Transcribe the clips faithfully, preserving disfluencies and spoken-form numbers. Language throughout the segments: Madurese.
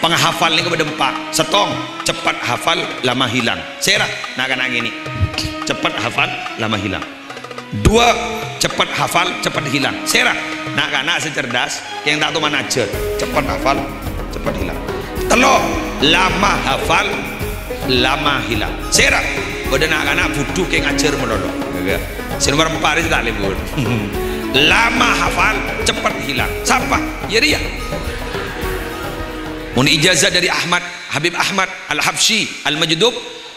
Penghafal nèko bâdâ empa'. Sèttong, cepet hafal, lama hilang. Sèra, na'-kana' ngènè. Cepet hafal, lama hilang. Dua, cepet hafal, cepet hilang. Sèra, na'-kana' sè cerdas, kèng ta' toman ajhâr. Cepet hafal, cepet hilang. Tello', lama hafal, lama hilang. Sèra, bâdâ na'-kana' budhu kèng ajhâr malolo. Sè nomer empa' rè sè ta' lebur. Lama hafal, cepet hilang. Sapa? Ya rèya. Mon ijazah dâri Ahmad, Habib Ahmad Al-Habsyi Al-Majdub,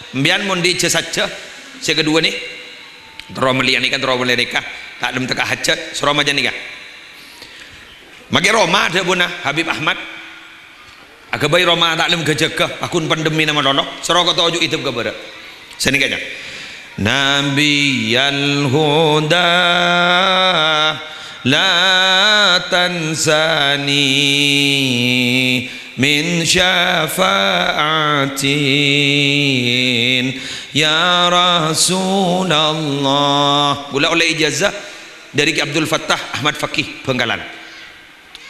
sampèyan mon dâri ijazah sajjhâ, sè kaduwâ nè, terro mellèya nèka, terro mellèya nèka, ta' lem tekka hajat, soro maca nèka. Makè roma dhâbuna Habib Ahmad, aghâbây roma ta' lem ghâjâghâ, paggun pandemina malolo, soro koto oju' idep ka bârâ'. Sanèka, Nabiyal huda la tansani min syafa'atin ya Rasulullah. Ghulâ ollè ijazah dâri Ki Abdul Fattah Ahmad Faqih Bhângkalan.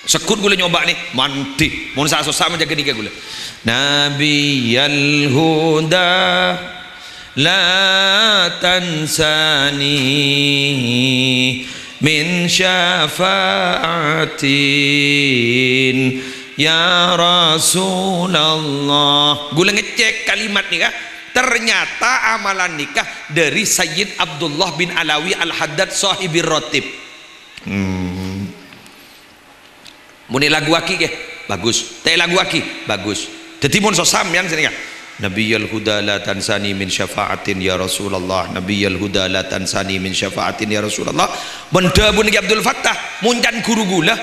Segghut ghulâ nyoba nè, mandhi. Mon sa-, sossa maca ghânèka ghulâ. Nabiyal huda la tansani min syafa'atin ya Rasulullah. Ghulâ ngecek kalimat nèka, ternyata amalan nèka dâri Sayyid Abdullah bin Alawi Al-Haddad Shahibir Ratib. Hmm. Mon èlaguwaghi, ghi, bagus. Ta' èlaguwaghi, bagus. Dhâddhi mon sossa sampèyan sè nèka, "Nabiyal huda la tansani min syafa'atin ya Rasulullah. Nabiyal huda la tansani min syafa'atin ya Rasulullah." Mon dhâbuna Ki Abdul Fattah, mon can ghuru ghulâ,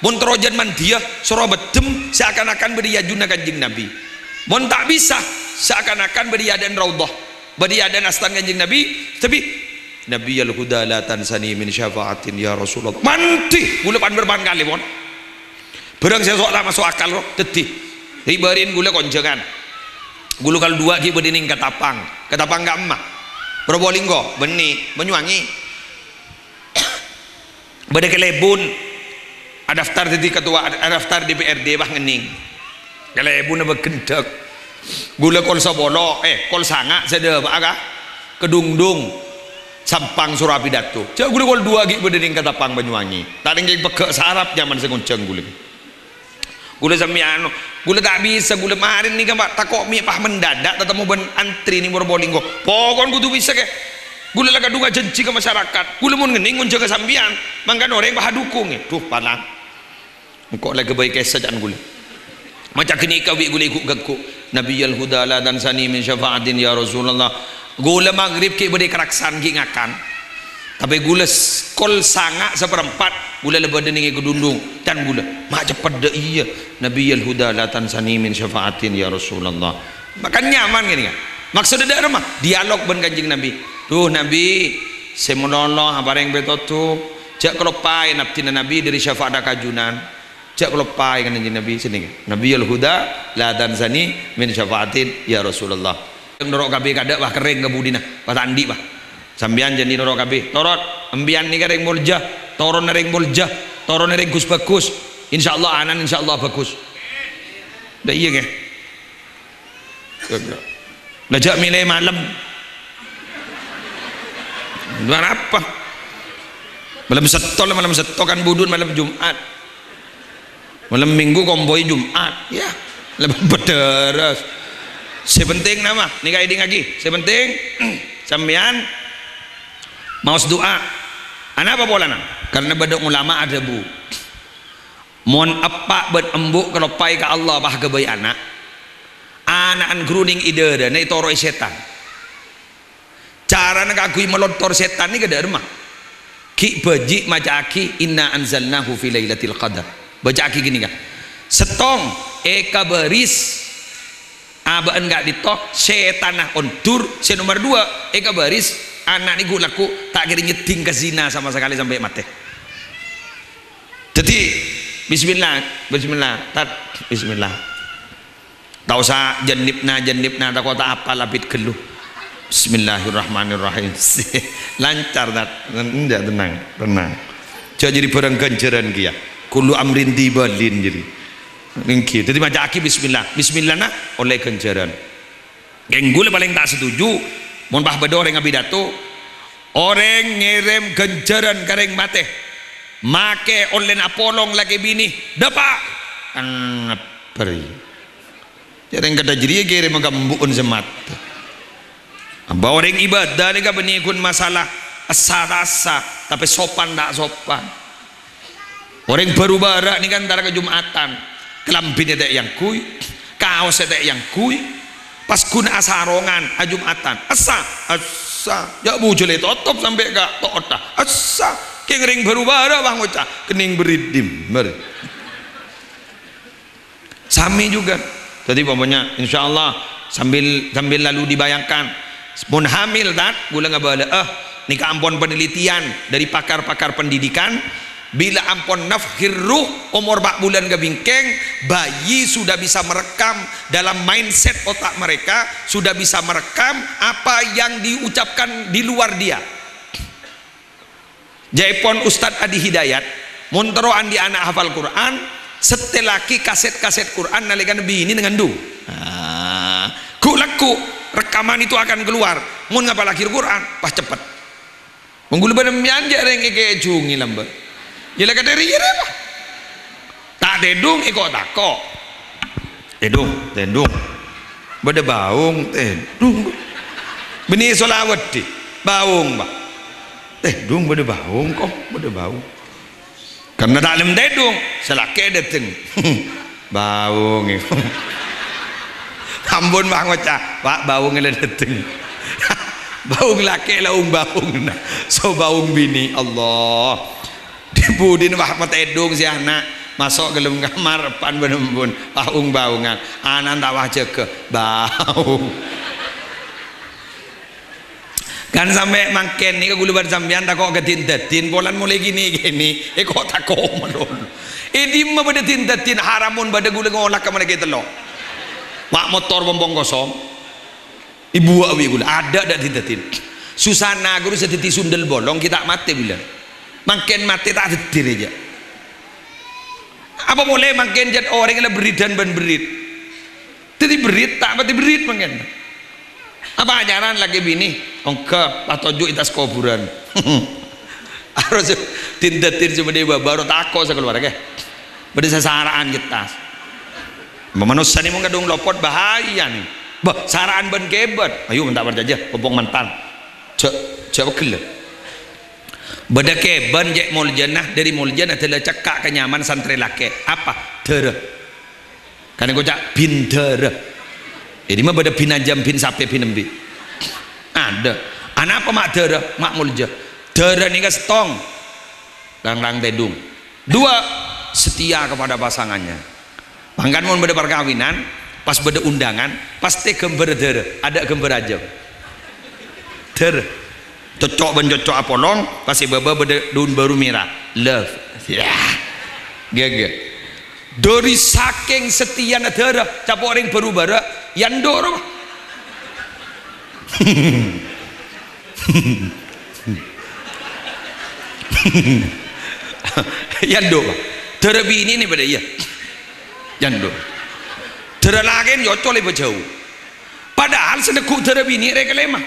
mon terro jhân mandhiyâ, soro beddem, seakan-akan bâdâ è ajunna Kanjeng Nabi. Mon ta' bisa, seakan-akan bâdâ è adâ'na raudhah, bâdâ è adâ'na astana Kanjeng Nabi, tapè Nabiyal huda la tansani min syafa'atin ya Rasulullah. Mandhi, ghulâ pan-bârâmpan kalè, pon. Bârâng sè so-, ta' maso' akal, ro. Dhâddhi, ri'-bâri'na ghulâ konjhângan. Ghulâ kol duwâ' ghi' bâdâ nèng Katapang. Katapang ka'emma. Probolinggo, bânnè, Banyuwangi. Bâdâ kalèbun, adaftar dhâddhi ketua, adaftar D P R D, bâh ngennèng. Kalèbunna bâghendhâk. Ghulâ kol sapolo, eh, kol sanga' sè dâpa'a ka Kedungdung, Sampang Surapidato. Jhâ' ghulâ kol duwâ' ghi' bâdâ nèng Katapang Banyuwangi. Ta' nèng kèng pegghâ' sarap nyaman sè ngonjhâng ghulâ. Ghulâ sampèyan, ghulâ ta' bisa, ghulâ marèn nèka, Pak, tako' mè' pas mendadak tatemmo bân antri nèng Probolinggo. Pokon kodhu bisa, kè. Ghulâ la kadhung ajhânjhi ka masyarakat. Ghulâ mon ngennèng ngonjhâng ka sampèyan, mangkana orèng pas adhukung, è. Duh, palang. Engko' la ghâbây kèsa ca'na ghulâ. Maca ghânèka bi' ghulâ èghu'-ghâgghu'. Nabiyal huda la tansani min syafa'atin ya Rasulullah. Ghulâ maghrib ghi' bâdâ karaksan ghi' ngakan. Tapè ghulâ s-, kol sanga' saparempat, ghulâ la bâdâ nèng è Kedungdung. Can ghulâ, "Ma' ceppet dâ' iyâ. Nabiyal huda la tansani min syafa'atin ya Rasulullah." Makan nyaman ngènè, kan? Maksodda dâ' remma, dialog bân Kanjeng Nabi. "Duh, Nabi, sè malolo aparèng pètodhuk. Jhâ' kaloppaè abdhina Nabi dâri syafa'atta ka ajunan." Jhâ' kaloppaè Kanjeng Nabi sè nèka. Nabiyul huda la tansani min syafa'atin ya Rasulullah. Noro' kabbi kadâ', wah, kerrèng ka budina, wah, ta' andi', wah. Sampèyan jhâni noro' kabbi. Torot, empèyan nèka rèng molja, toronna rèng molja, toronna rèng ghus-bhâghus. Insyaallah ana'na insyaallah bhâghus. Dâ' iyâ, ngghi. Lah, jhâ' mèlè malem. Malem apa? Malem Sètto, malem Sètto kan budhun malem Jum'at. Malem Minggu kompoy Jum'at, ya. Lebih bederes. Sè penting nama? Nèka èdingngaghi. Sè penting, sampèyan maos du'a. Anapa polana? Karena bâdâ ulama adhâbu. Mon eppa' bân embu' kaloppaè ka Allah pas ghâbây ana', ana'na ghâruning è dârâna ètoro'è sètan. Carana kaangghuy malontor sètan nèka dâ' remma. Ghi' bhâji' maca'aghi, "Inna anzalnahu fi lailatil qadar." Bâca'aghi ghânèka. Sèttong, è kabâris abâ'na ka'dinto, sètanna ondur, sè nomer duwâ', è kabâris, ana' nèko lagghu' ta' kèra nyeddhing ka zina sama sakalè sampè' matè. Dhâddhi, bismillah, bismillah, Tat, bismillah. Ta' osa jennibna, jennibna, tako' ta' apal abit ghâllu. Bismillahirrahmanirrahim. Lancar, Tat. Enjâ', tenang, tenang. Jhâ' jârèya bârâng ghânjhârân kèya. Kullu amrin dibalin jârèya. Èngghi, dhâddhi maca'aghi bismillah. Bismillahna ollè ghânjhârân. Kèng ghulâ palèng ta' setuju, mon pas bâdâ orèng apidato, orèng ngèrèm ghânjhârân ka rèng matè. Makè ollèna apolong lakè binè. Dâpa'! Angabri. Jhâ' rèng kadhâ' jârèya kèrèm ka embu'en sè matè. Apa orèng ibadah nèka bânnè ghun masalah essa ta' essa, tapè sopan ta' sopan. Orèng bhuru bârâ' nèka èntara ka Jum'atan, kalambhina ta' èangghuy, kaossa ta' èangghuy, pas ghun asarongan, ajum'atan, essa, essa, jhâ' bujâlla ètotop sampè' ka to'otta, essa, kèng rèng bhuru bârâ' pas ngoca', kennèng beridim, mari. Sami juga. Jadi, pokoknya, insya Allah, sambil, sambil lalu dibayangkan. Mon hamil, Tat, ghulâ ngabâlâ'â, nèka ampon penelitian dari pakar-pakar pendidikan, bila ampon nafkhir ruh, omor empa' bulân ka bingkèng, bayi sudah bisa merekam dalam mindset otak mereka, sudah bisa merekam apa yang diucapkan di luar dia. Jâèpon Ustadz Adi Hidayat, mon terro andi' ana' hafal Qur'an, setelaghi kaset-kaset Qur'an nalèkana binèna ngandung. Ah, ghu'-lagghu', rekaman itu akan keluar. Mon ngapallaghi Qur'an, pas ceppet. Mon ghulâ bân sampèyan jhâ' rèng èkèjhungè lambâ'. Yâ la kadhâri iyâ rèya, Pa'. Ta' tèdhung, èko'-tako'. Tèdhung, tèdhung. Bâdâ baung, tèdhung. Bânnè solaweddhi, baung, Pa'. Tèdhung, bâdâ baung, ko', bâdâ baung. Karna ta' lem tèdhung, sè lakè' dâteng. Baung, èko'. Ampon, Pa', ngoca', Pa', baung la dâteng. Baung lakè' la ung-baung, nah. So baung binè', Allah. Dhi-budhina pas matèdhung sè ana', maso' ka dâlem kamar, eppa'na bân embu'na, pas ung-baungan. Ana'na ta' pas jâgâ, baung. Kan sampè' mangkèn nèka ghulâ bân sampèyan tako' kadin-dadin, polana molaè kènè'-kènè', èko'-tako' malolo. È dimma bâdâ din-dadin, haram mon bâdâ ghulâ ngolak ka malaikat tello'. Wa' motor pompong kosong. Èbuwâ' bi' ghulâ, adâ' dâ' din-dadin. Susana ghuru sè dhâddhi sundel bolong, ghi' ta' matè bulâ. Mangkèn matè ta' dhâddhi rèya. Apa polè mangkèn jhât orèng la berritan bân berrit. Dhâddhi berrit, ta' matè berrit mangkèn. Apa ajaran lakè binè? Ongghâ, pas toju' è attas kobhurân. Harus din-dadin sè bâdâ è bâbâ, ro tako' sakeluarga. Bâdâ sasara'an è attas. Manossa nè mon kadhung lopot bahaya nè. Bâh, sara'an bân kèbân. Ayo, mon ta' parcajâ, pompong mantan. Jhâ', jhâ' pegghellâ. Bâdâ kèbân cè' moljâna, dâri moljâna dâlla cekka' ka nyamana santrè lakè'. Apa? Dârâ. Kan ngoca' bin dârâ. È dimma bâdâ bin ajâm, bin sapè, bin embi'. Adâ'. Anapa ma' dârâ, ma' moljâ? Dârâ nèka sèttong. Lang-lang tèdhung. Dua, setia kepada pasangannya. Mangkana mon bâdâ parkabinan, pas bâdâ undangan, pastè ghâmbhârrâ dârâ, adâ' ghâmbhârrâ ajâm. Dârâ. Cocco' bân cocco' apolong, pas è bâbâ bâdâ daun bâru mèra. Love. Yah. Ghâghâ. Dâri sakèng setiyana dârâ, capo' rèng bhuru bârâ', yando' rowa. Yando', Pa'. Dârâ binè' nè bâdâ, iyâ. Yando'. Dârâ lakè' èocol è bâjâu. Padahal sè neggu' dârâ binè' rè kalèma.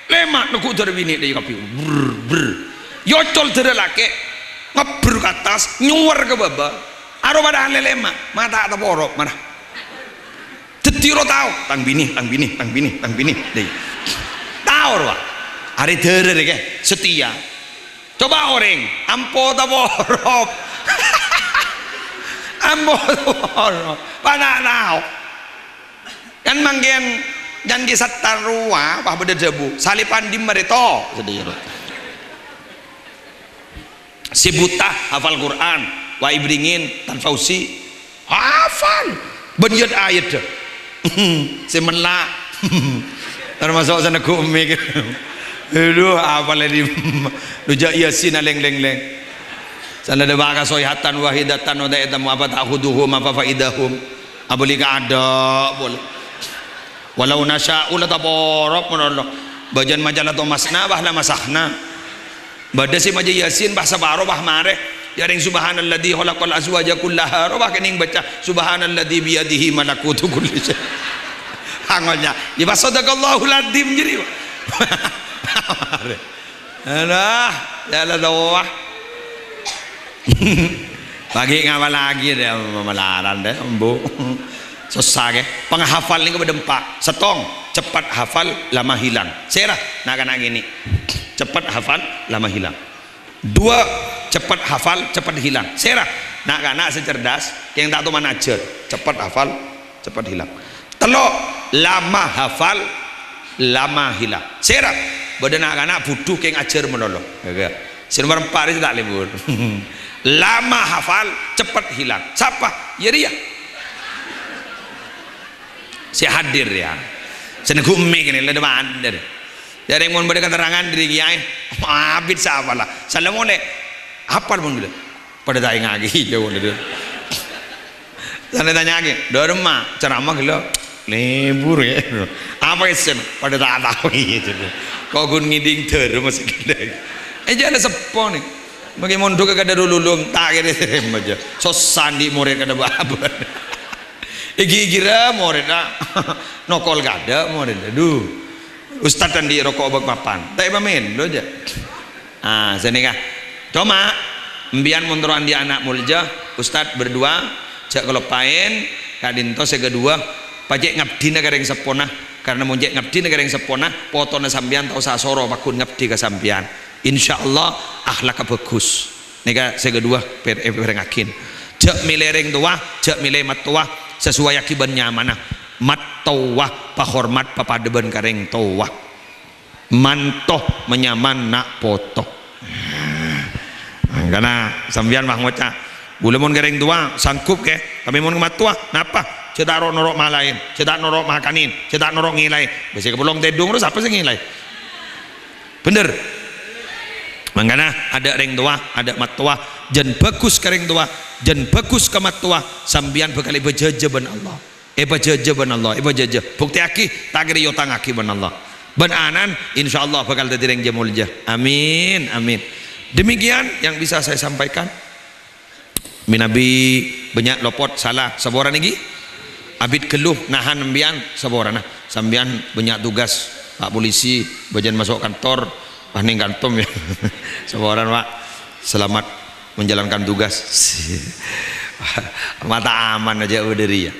Lèma' neggu' dârâ binè' rè kabbhi. Brr, brr. Èocol dârâ lakè'. Ngebbher ka attas, nyowar ka bâbâ. Aro padahal lè-, lèma'. Mata' taporop, mana. Dhâddhi ro tao, tang binè, tang binè, tang binè, tang binè. Dâi. Tao rowa. Arè dârâ rè kè, setia. Coba orèng, ampo taporop. Ampo taporop. Pana' tao. Kan mangkèn jhân kè sattar rowa, wah bâdâ dhâbu. Salèpan dimma rè to? Sedih, ro. Sè buta hafal Qur'an, wa ibringin, tan fausi. Hafal. Bân yât ayat dâ. Sè mella'. Termasuk sè neggu' mik. Aduh, hafal ini. Lu jhâ' Yasin alèng-lèng-lèng. Sanadâ baka soyhatan wahidatan wa ta'tamu apa ta'khuduhum apa faidahum. Abâli ka adâ' polè. Walau nasya'u la taporop mon Allah. Bâjân maca la tomasna, bah la masahna. Bâdâ sè maca Yasin, bah saparo, bah marè. Jârèng, "Subhanalladzi khalaqal azwaja kullaha." Rowa kènèng baca, "Subhanalladzi biyadihi malakutu kulli syai'." Angolnya, ya, pas sadaqallahul adzim jadi. Alah, ya Allah, doa. Lagi ngawal lagi deh, malaran deh, embu. Susah, ke. Penghafal ini kepada empat. Setong, cepat hafal, lama hilang. Sera, nak-nak gini. Cepat hafal, lama hilang. Dua, cepat hafal, cepat hilang. Sera, nak-nak sè cerdas, yang tak tuman ajhâr. Cepat hafal, cepat hilang. Tello', lama hafal, lama hilang. Sera, bâdâ nak-nak budhu kèng ajhâr malolo. Gâgâ. Sè nomor empat ini tak lebur. Lama hafal, cepat hilang. Sapa? Ya, ria. Sè hadir, ya. Sè nèngghu mik ini, lada mandar. Jârèng mon bâdâ keterangan dâri kiyaè, abit sapa la? Salam oleh. Apa mon gila? Padâ ta' èngaghi, jâ' mon dâ. Sampè' tanya'aghi, "Dârma, ceramah gila?" "Lebur, ya." "Apa isen?" "Padâ ta' tao, ya." Kok ghun ngèdhing dârma sè gila. Eh, jâ' la seppo nè. Mangkè mondhuk ka Darul Ulum, ta' kèrè terima aja. Sossa andi' morèd kadâ' bâbâ. Èghi-ghira morèdda. Nokol kadâ' morèdda. Aduh. Ustad andi' roko' bâk papan. Ta' èpamèlo jâ'. Ah, sanèka. Coma, embiyan mon terro andi' ana' molja, Ustad berdua, jâ' kaloppaèn, ka'dinto sè kaduwâ, pajhât ngabdhina ka rèng seppona, karna mon cè' ngabdhina ka rèng seppona, potona sampèyan ta' osa asoro pagghun ngabdhi ka sampèyan. Insyaallah, akhlakka bhâghus. Nèka sè kaduwâ, pèr-, èpèrèngngaghi. Jâ' mèlè rèng towa, jâ' mèlè mattowa, sesuaiaghi bân nyamana. Mattowa, pahormat, papadâ bân ka rèng towa. Manto, manyaman, na' poto. Mangkana sampèyan mah ngoca', "Bulâ mon ka rèng towa, sanggup, kè. Tapè mon ka mattowa, napa? Jâ' ta' ro'-noro' malaèn, jâ' ta' noro' makanèn, jâ' ta' noro' ngèlaè." Bâsè kapolong tèdung, terros sapa sè ngèlaè? Bhender? Mangkana, adâ' rèng towa, adâ' mattowa, jân bhâghus ka rèng towa, jân bhâghus ka mattowa, sampèyan bhâkal èpajhâjâ bân Allah. Èpajhâjâ bân Allah, èpajhâjâ. Buktèyaghi, ta' kèra èotangngaghi bân Allah. Bân ana'na, insyaallah bhâkal dhâddhi rèng jâ molja. Amin, amin. Demikian yang bisa saya sampaikan. Mènabi bânnya' lopot, sala, saporana ghi. Abit ghâllu nahan sampèyan, saporana. Sampèyan bânnya' tugas, Pak Polisi, bâjân maso' kantor, wah, nèng kantom, ya. Saporana, Pak. Selamat menjalankan tugas. Mata aman aja udah, ya.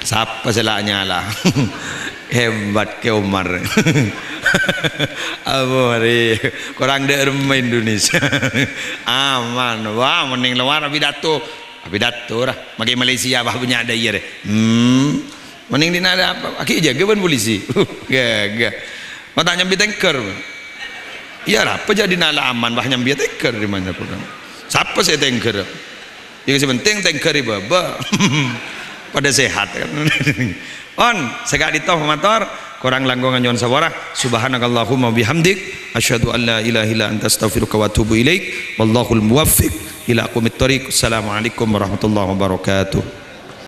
Sapa sè la nyala? Hebat, Kè Umar. Abu hari, korang dâ' remma Indonesia. Aman. Wah, mending luar pidato. Pidato, ra. Makkè Malaysia, wah, bânnya' dâ' iyâ, rè. Hmm. Mending dinala apa? Aki jaga bân polisi. Gâgâ. Mata nyambi tèngkèr. Iyâ, ra, apa jadi nala aman, wah, nyambi tèngkèr di mana pun. Sapa sè tèngkèr? Yang sè penting tèngkèr è bâbâ. Padâ sehat, kan? On, sè ka'dinto mator, korang langkong nyo'on sapora. Subhanakallahumma bihamdik, asyhadu an la ilaha illa anta astaghfiruka wa atubu ilaik. Wallahul muwaffiq ila aqwamit thoriq. Assalamualaikum warahmatullahi wabarakatuh.